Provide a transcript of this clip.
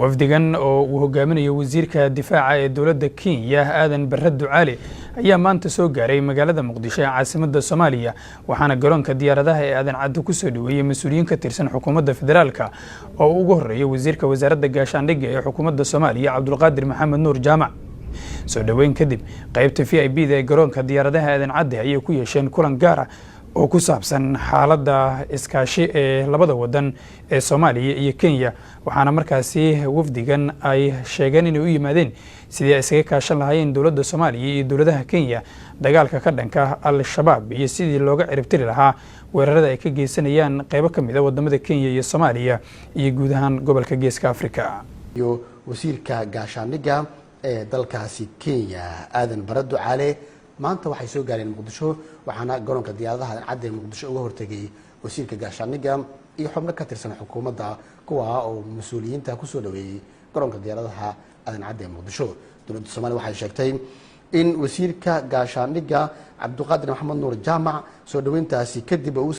Wafdigan oo uu hogaaminayo wasiirka difaaca ee dowladda Kenya, Aadan Barre Ducaale, ayaa maanta soo gaaray magaalada Muqdisho ee caasimadda Soomaaliya, waxaana garoonka diyaaradaha ee Aadan Cadde kusoo dhoweeyey mas-uuliyiin ka tirsan xukuumadda federaalka oo ugu horeeya wasiirka wasaaradda gaashaandhigga ee xukuumadda Soomaaliya, Cabdulqaadir Maxamed Nuur Jaamac. Soo dhoweyn kadib, qaybta VIP da ee garoonka diyaaradaha Aadan Cadde ayay ku yeesheen kulan gaar ah oo ku saabsan xaaladda iskaashi ee labada wadan ee Soomaaliya iyo Kenya, waxaana markaasi wafdigan ay sheegeen inay u yimaadeen sidii ay isaga kaashan lahaayeen dowladda Soomaaliya iyo dowladaha Kenya dagaalka ka dhanka Al-Shabaab iyo sidii looga ciribtiri lahaa weerarada ay ka geysanayaan qeybo ka mid ah wadamada Kenya iyo Soomaaliya iyo guud ahaan gobolka Geeska Africa. Iyo wasiirka gaashaandhigga ee dalkaasi Kenya, Aadan Bare Ducaale, maanta waxay soo gaareen Muqdisho, waxaana garoonka diyaaradaha Cadde ee Muqdisho uga hortegay wasiirka gaashaandhigga iyo xubno ka tirsan xukuumadda, kuwa oo mas-uuliyiinta kusoo dhaweeyey garoonka diyaaradaha Aadan Cadde ee Muqdisho. Dowladda Soomaliya waxay sheegtay in wasiirka gaashaandhigga, Cabdiqaadir Maxamed Nuur Jaamac, soo dhaweyntaasi kadib